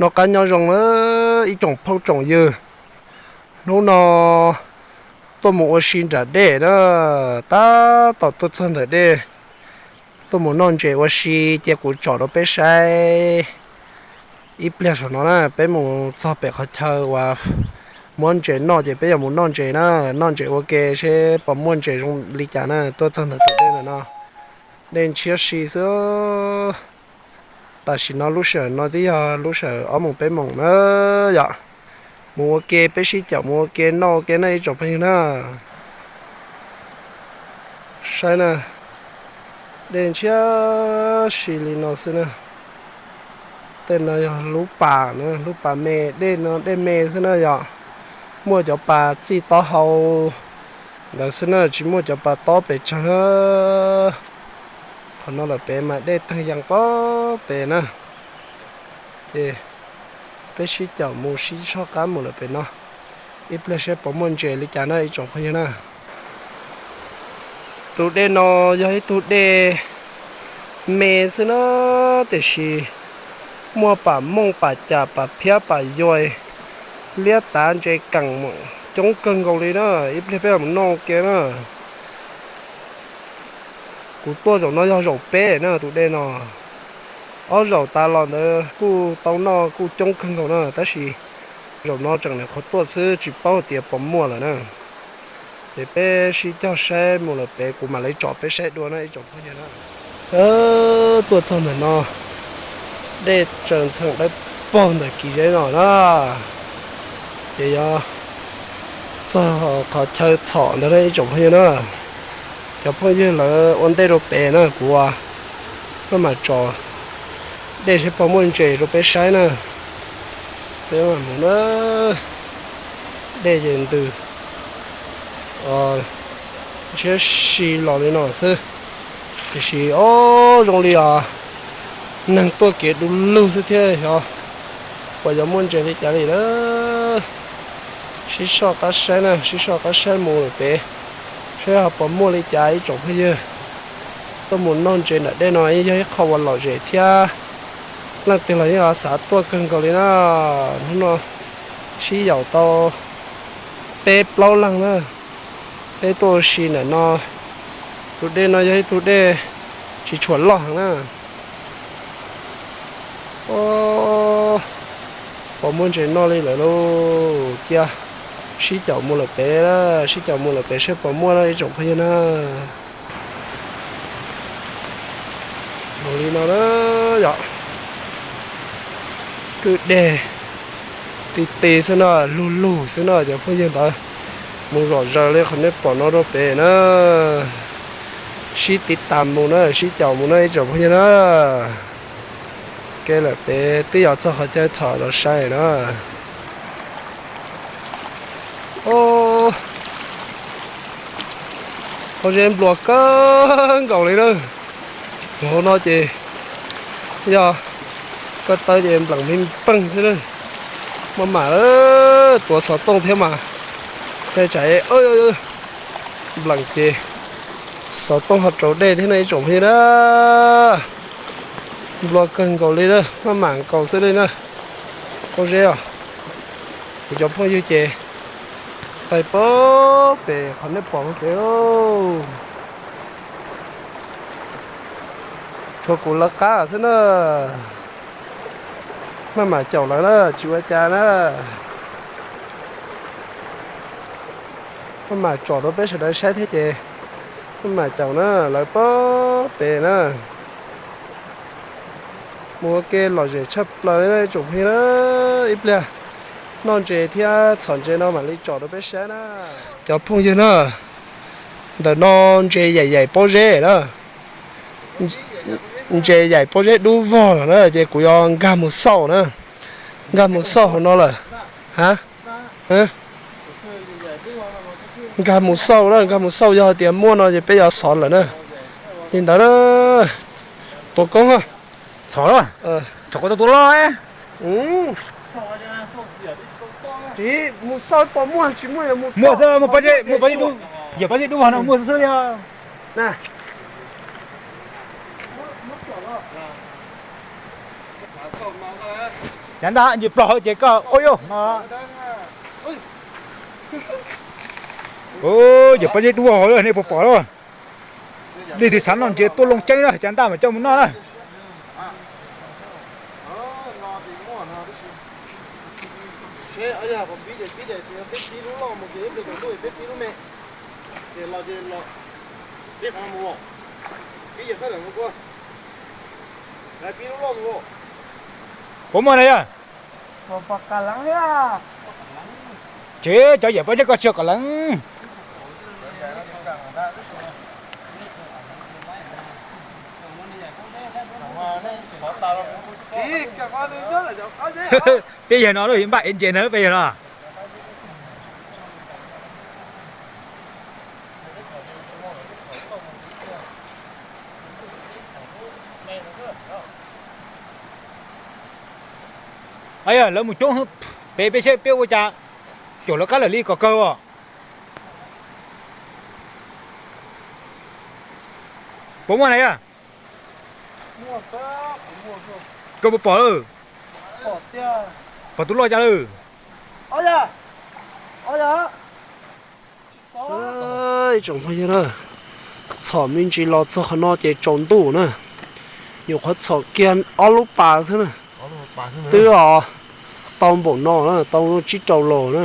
Rov qab nyob zoo na ib tsoom phooj tsoom ywg, hnub no tuaj mus ua si nram dej na, tab tom tuaj txog ntawm dej, tuaj mus noj ntses ua si, cia kuv tsom rau peb saib ib pliag saum no na, peb mus txog pem qhov chaw uas muab ntses noj ces peb yuav mus noj ntses na, noj ntses ua ke seb puas muaj ntses zoo li cas na, tuaj txog ntawm tus dej ntawm no, dej ntshiab si xwb. Tam sim no lub sij hawm no twb yog lub sij hawm ob moos peb moos na yom. Mus ua ke, peb sib caum mus ua ke noj ua ke na ib tsoom phooj ywg na. Saib na, dej ntshiab si li no xwb na. Tej no yog lub pas na, lub pas me, dej no dej me xwb na yom. Muaj cov pas txij taub hau ntawd xwb na, tsis muaj cov pas tob pes tsawg na. Qhov no lawm pem mas dej teeg yees pob pem na. Ces peb sib caum mus sib soj qab mus lawm pem no, ib pliag seb puas muaj ntses li cas na ib tsoom phooj ywg na. Tus dej no yog ib tug dej me xwb na, tiam sis muaj pam mooj pam cas pam phiab pam yuaig, liab tav ntses keem coob kawg nkaus li na. Ib pliag peb mus noj ua ke na. Kuv tuaj zaum no yog zaum peb na tus dej no. Ob zaum tas los ntawd kuj tau noj kuj coob kawg nkaus na, tab sis zaum no tseem nyuam qhuav tuaj xwb tsis paub hais tias puas muaj lawm na. Ces peb sib cog saib mus lawm pem kuv mam li tsom peb saib dua na ib tsoom phooj ywg na. Tuaj txog ntawm no, dej tsaws ntxheev dawb paug ntawm kis zeb no na. Ces yog txog qhov chaw txhom ntawd na ib tsoom phooj ywg na. Cov phooj ywg lawv ua ntej rau pem na, kuv maj mam tsom dej seb puas muaj ntses rau peb saib na. Peb mam mus na, dej ces ntws ntshiab si los li no xwb. Tiam sis ob zoo li os, neeg tuaj kev du lug xwb thiab xyov puas yuav muaj ntses li cas li lawm. Sib soj qab saib na, sib soj qab saib mus lawm pem, saib ho puas muaj li cas ib tsoom phooj ywg. Tuaj mus noj ntses nram dej no yog ib qho uas lom zem thiab leej twg los yeej xav tuaj kawg nkaus li na. Hnub no sib yaum tau peb plaub leeg na, peb tuaj ua si ntawm no. Tus dej no yog ib tug dej tsis tshua loj heev na. Puas muaj ntses noj li lawm lauj? Cia sib caum mus lawm pem, sib caum mus lawm pem saib puas muaj na ib tsoom phooj ywg na. Mus li no na yom, kwj deg ti ti xwb na, lug lug xwb na cov phooj ywg ntawd. Mus zom zaws li qhov nej pom no rau pem na. Sib tiv tas mus na, sib caum mus na ib tsoom phooj ywg na. Kev lawm pem twb yog txog qhov chaw txhom los saib na. Pob zeb nplua kawg nkaus li na. Tus hauv no ces yog koj tawb ces npleem me peeg xwb na. Maj mam tuav xov tooj thiab mas, tsam npleem ces xov tooj ho raus dej thiab na ib tsoom phooj ywg na. Nplua kawg nkaus li na, maj mam nkaus xwb li na. Pob zeb os, kuv cov phooj ywg ces taig pob pem qhov nej pom pem. Tshuav kuv lawv qab xwb na. Maj mam caum lawv na, tsis ua cas na. Maj mam tsom rau peb sawv daws saib thiab ces maj mam caum na, lawv pob pem na. Mus ua ke lom zem tshaj plaws li na ib tsoom phooj ywg na. Ib pliag noj ntses thiab txhom ntses no mam li tsom rau peb saib na. Cov phooj ywg na, ntawm no ntses yaim yaim pob zeb na. Ntses yaim pob zeb dub vog lawm na ces kuv yuav nkag mus xauj na. Nkag mus xauj hauv no lawm. Ha, nkag mus xauj na, nkag mus xauj yog tias muaj no ces peb yuav xov lawm na. Li ntawd na, tua koob. Txhom, txhom kuv tau tua loj. Tsis mus xauj puas muaj tsis muaj, muaj xwb, muaj pob zeb dub, yog pob zeb dub vog no muaj xwb xwb li. Na, xauj no na. Cav ntaj ntsis plaub hauv ces koj ua yog no. Yog pob zeb dub hauv nej puas pom lawm? Leej twg xav noj ntses tuaj Looj Ceeb na, cav ntaj mas coj mus noj na. Puas muaj na yog? Tsev cov yam pob zeb koj tsis yog kom lees. Peb yawg no lub npaj ev ntses na peb yawg no. Yog lawv mus coob, peb peb saib peb ua cas, caum lawv qab lawm li kom kawg os. Puas muaj na yog? Koj puas pom lawm? Pom tus loj cas lawm? Ib tsoom phooj ywg na, txhom me ntsis los txog qhov no ces tsaus ntuj na, nyuam qhuav txhom kiag ob lub pas xwb na, twb os tau npaum no na, tau tsib rau los na,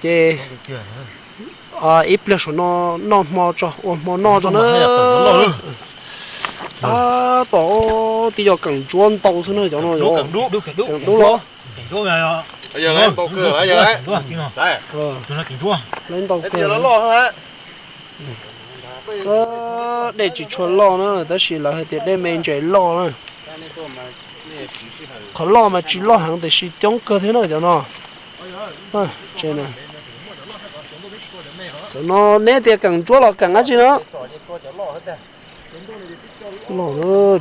ces ib pliag saum no noj hmo tso, ua hmo noj tso na. Tab tom tib co keem ntsuab ntau xwb na cov no, keem dub los. Lawv ntau kawg. Dej tsis tshua loj na, tab sis lawv hais tias dej me ntses loj na. Qhov loj mas tsis loj heev tiam sis coob kawg thiab na cov no. Cov no neb tias keem ntsuab los keem dab tsi no?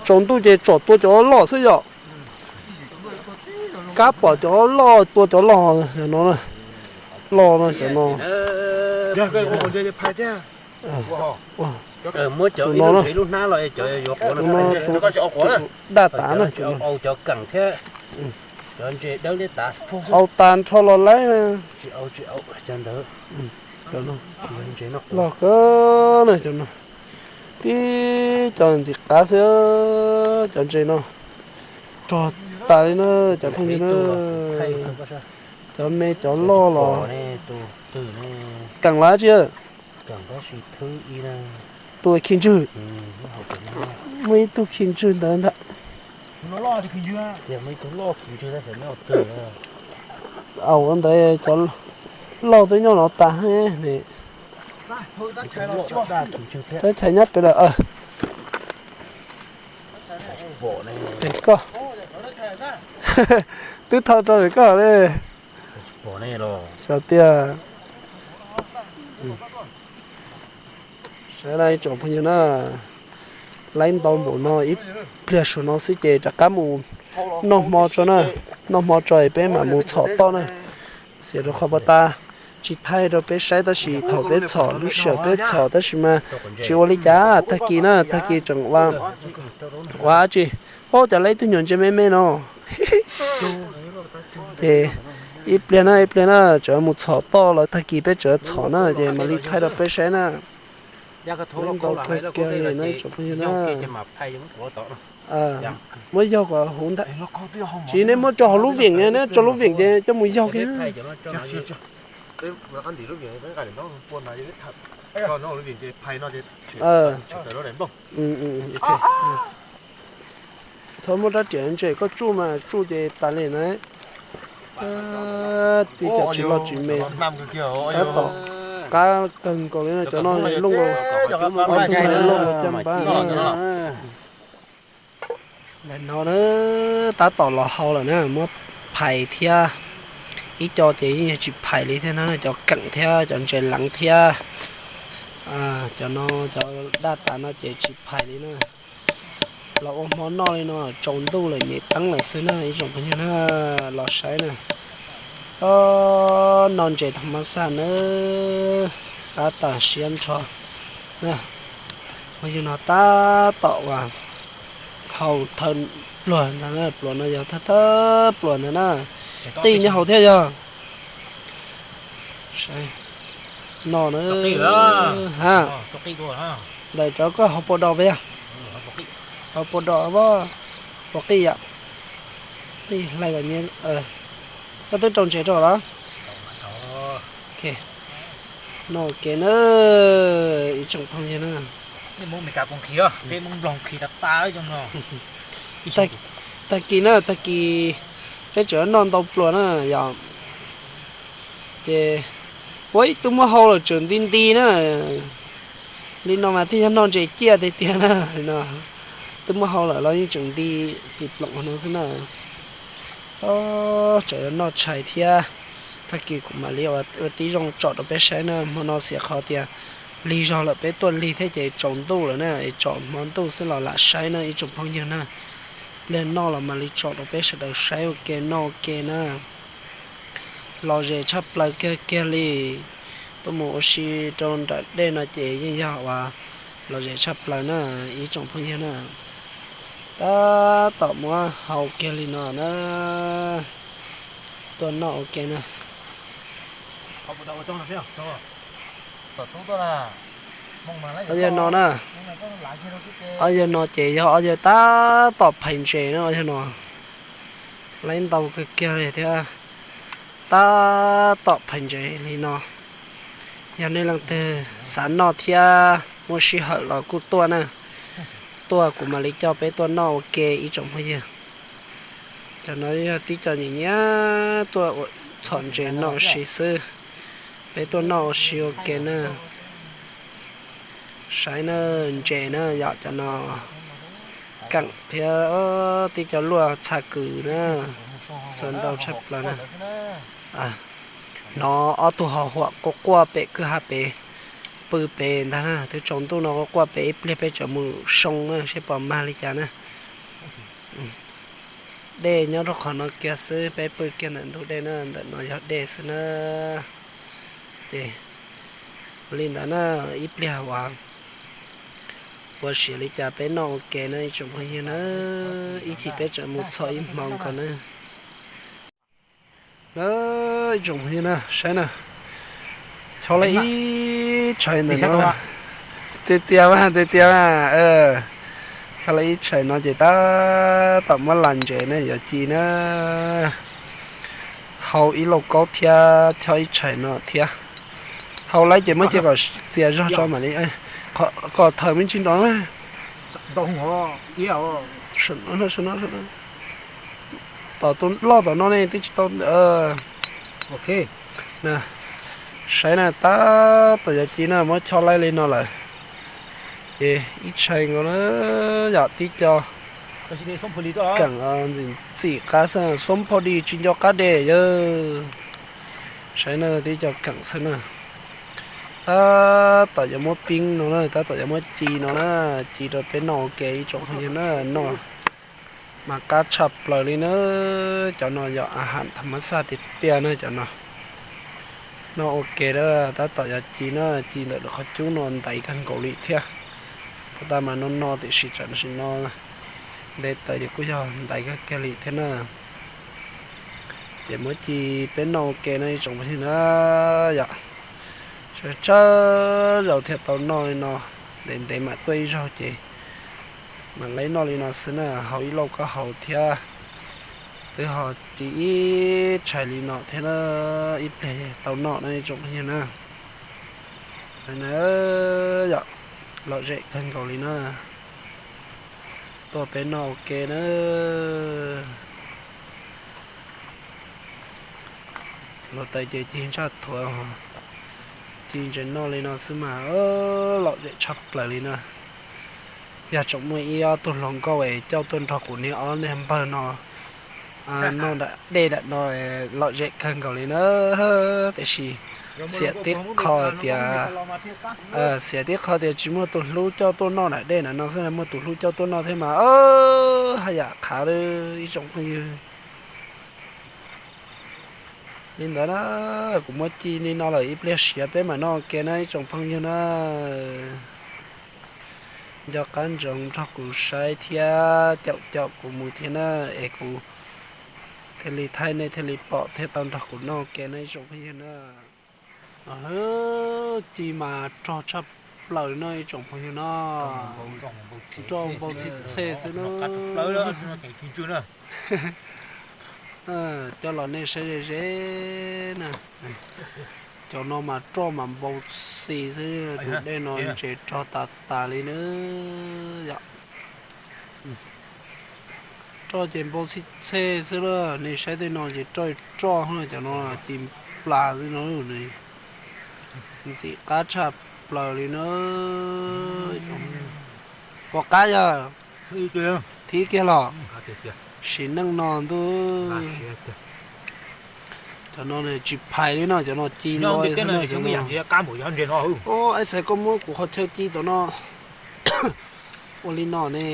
Tsaus ntuj ces tsom tua cov loj xwb yom. Kab pom cov loj tua cov loj no, loj no cov no. Tus no, daj tav na, au tas nrho los laib. Loj kawg na cov no. Tib cov ntxim qab xwb cov ntses no. Rog tas li na cov phooj ywg na. Cov me cov loj los keem lawm tsis? Tus khi ntswg, muaj ib tug khi ntswg ntawd ntag. Au ntawd cov loj twb nyob no tas ne. Tab chais nyob pem lawm. Pem koj, twb thau rau pem koj li. Xyov tiag. Sawv daws ib tsoom phooj ywg na, laib ntau npaum no ib pliag saum no xwb ces rov qab mus noj hmo tso na. Noj hmo tso es peb mam mus txhom toj na. Xiam rau qhov pas tas tsis thaij rau peb saib tab sis thaum peb txhom lub sij hawm peb txhom tab sis mas tsis ua li cas, tag kis na tag kis tseem ua dab tsi. Ua cas laib ib tug nyuam ntses me me no. Ces ib pliag na ib pliag na tseem mus txhom toj lawm tag kis peb tseem txhom na ces mam li thaij rau peb saib na. Laib ntau kawg kiag li na tsoom phooj ywg na. Muab yaug kom huv ntag. Tsis neb muab tso hauv lub vim, neb tso lub vim ces coj mus yaug kiag. Txhob muab rab riam ntses koj tsuj mas tsuj ces tas li na. Tib cov tsis loj tsis me, tab tom qab kawg nkaus li na cov no looj, looj caj npab na. Ntawm no na tab tom los hau lawm na, muab phais thiab. Ib co ces yeej yog tsis phais li thiab na, cov keem thiab cov ntses leev thiab. Cov no cov daj tas no ces tsis phais li na. Los ua hmo noj li no tsaus ntuj lawm nyem teeb lawm xwb na ib tsoom phooj ywg na, los saib na. Noj ntses thas mas xaj na, tab tom siab nrho na. Phooj ywg no tab tom uas haus thawj Pluas ntawd na, pluas no yog thawj thawj pluas ntawd na. Qij nyob hauv thiab yog. No na, ha, ntawm cov koj hauv paus dos peb yog, hauv paus dos, paus qij yom. Qij hlais kom nyias, koj twb rau ntsev rau los? No ua ke na, ib tsoom phooj ywg na. Tag kis na, tag kis peb tseem noj ntau pluas na yom. Ces puab ib tug muab hau lawm tseem nti nti na. Li no mas thiaj yog noj ntses ciaj tiag tiag na. No, twb muab hau lawm los yeej tseem nti plis ploom no xwb na. Tseem yuav noj tshais thiab. Tag kis kuv mam li ua tib zoo tsom rau peb saib na. Hmo no xiam qhov tias lig zog lawm, peb tuaj lig thiab ces tsaus ntuj lawm na, es tsom hmo ntuj xwb los lam saib na ib tsoom phooj ywg na. Pliag noj los mam li tsom rau peb sawv daws saib ua ke noj ua ke na. Lom zem tshaj plaws kiag kiag li. Tuaj mus ua si rau nram dej no ces yeej yog uas lom zem tshaj plaws na ib tsoom phooj ywg na. Tab tom muab hau kiag li no na. Tuaj noj ua ke na. Ob yawg no na, ob yawg no ces yog ob yawg tab tom phais ntses na, ob yawg no laib ntau kawg kiag li thiab. Tab tom phais ntses li no. Yog nej leej twg xav noj thiab muaj sij hawm los kuj tuaj na. Tuaj kuv mam li coj peb tuaj noj ua ke ib tsoom phooj ywg. Cov no yog tib co nyiam nyiam tuaj ua txhom ntses noj ua si xwb. Peb tuaj noj ua si ua ke na. Saib na, ntses na yom, cov no keem thiab tib co luaj txha kws na, xuas ntau tshaj plaws na. Hnov ob tug ho huam quaj quaj pem kwj ha pem, pw pem ntag na, twb tsaus ntuj no quaj quaj pem, ib pliag peb tseem mus soo na seb puas mag li cas na. Dej nyob rau qhov no kiag xwb, peb pw kiag ntawm ntug dej na, ntawm no yog dej xwb na. Ces ua li ntawd na, ib pliag uas ua siav li cas peb noj ua ke na ib tsoom phooj ywg na, ib chim peb tseem mus txhom ib hmo nkaus na. Na, ib tsoom phooj ywg na, saib na, chob lawm ib tshais ntawm no, txias txias mas, txias txias mas, chob lawm ib tshais no ces tab tom muab las ntses na, yuav ci na, hau ib lauj kaub thiab chob ib tshais no thiab. Hau lawm ces muab cia kom txias zog tso mam li, kom thaws me ntsis nrov na. Tom tus loj tom no ne twb tsis tau ntawd. Saib na, tab tom yuav ci na, muab chob lawm li no lawm. Ces ib tshais nkaus na, yam tib co keem ntxim qab xwb, xuab pho di tsis nco qab dej yawg. Saib na, tib co keem xwb na. Tab tom yuav muab pib no na, tab tom yuav muab ci no na, ci rau peb noj ua ke ib tsoom phooj ywg na, noj mas qab tshaj plaws li na. Cov no yog a has tham mas xaj tiag tiag na cov no. Noj ua ke na, tab tom yuav ci na, ci ntawm lub qhov cub no ntaiv kawg nkaus li thiab. Puag ta mas no no tiam sis tsam no sim no nte taws ces kuj yog ntaiv kawg kiag li thiab na. Ces muab ci peb noj ua ke no ib tsoom phooj ywg na yom. Tsawg tsawg zaus thiaj tau noj li no, ntev ntev mam tuaj ib zaug ces mam laib noj li no xwb na, hau ib lauj kaub hau thiab. Twb ho ci ib tshais li no thiab na, ib pliag tau noj na ib tsoom phooj ywg na. Yom, lom zem kawg nkaus li na. Tuaj peb noj ua ke na. Hluav taws ces cig ntsaj thuav, ci ntses noj li no xwb mas lom zem tshaj plaws li na. Yog tseem muaj ib ob tug hluas nkauj es coj tuaj nrog kuv niag ob niag npawg no noj nram dej nram no lom zem kawg nkaus li na. Tiam sis xiam tib qho tias, xiam tib qho tias tsis muaj tus hlub coj tuaj noj nram dej nram no xwb, muaj tus hlub coj tuaj noj thiab mas haj yam qhav li ib tsoom phooj ywg. Li ntawd na, kuv muab ci li no lawm ib pliag siav peb mam noj ua ke na ib tsoom phooj ywg na. Nco qab ntsoov nrog kuv saib thiab caum caum kuv mus thiab na, es kuv thiaj li thaij nej thiaj li pom thiab tau nrog kuv noj ua ke na ib tsoom phooj ywg na. Ci mas rog tshaj plaws no ib tsoom phooj ywg no. Rog npau txhij txhej xwb na. Coj los nej saib ze ze na. Cov no mas roj mas npau xi xwb, tus dej no ntses rog tas tas li na yom. Roj ces npau xij txhej xwb na, nej saib tej no ces roj roj na, cov no ci nplas xwb no, ntxim qab tshaj plaws li na. Puas qab yog? Thib kiag los? Sim neej no ntuj. Cov no tsis phais li no, cov no ci loj xwb na. Aib txhais koj muab kuv qhov chaw ci tom no ua li no ne,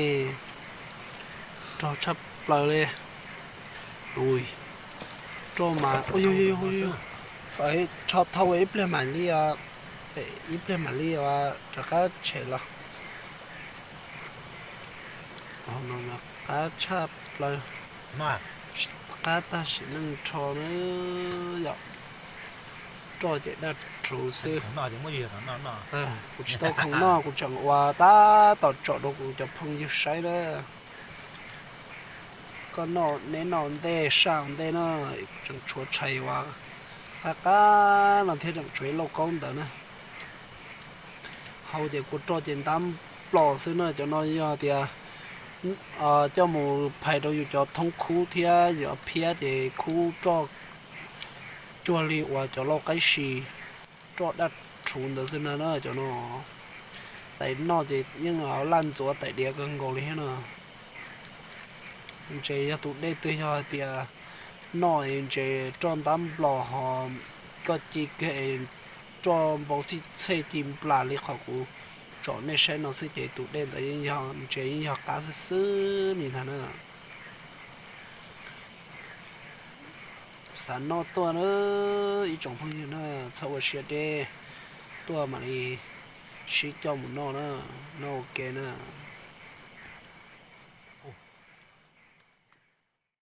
rog tshaj plaws li. Roj mas, tso thauj ib pliag mam li, ib pliag mam li rov qab tshem los. Qab tshaj plaws, qab tag sim neej nrho na yom. Roj ces daj rhuv xwb. Kuv tsis tau khoom noj, kuv tseem ua tab tom tsom rau kuv cov phooj ywg saib na. Koj noj neb noj ntej saj ntej na, tseem tshuav tshais ua qab qab no thiab tseem tshuav ib lauj kaub ntawd na. Hau ces kua roj ces ntab nplos xwb na, cov no yog tias coj mus phais rau yus cov thoob khub thiab yus phiab ces khub roj cuag li uas cov lau qaib si, roj daj rhuv ntawd xwb na cov no. Tais noj ces yeej laj ntxuav tais diav kawg nkaus li thiab no. Ntses yog tus dej twg yog hais tias noj es ntses roj ntab nplos ho koj ci kiag es roj npau txhij txhej ci nplas li qhov kuv tsom nej saib no xwb ces tus dej ntawd yeej yog ntses yeej yog qab xwb xwb li ntag na. Xav noj tuaj na ib tsoom phooj ywg na, txhob ua siab deb, tuaj mam li sib coj mus noj na, noj ua ke na.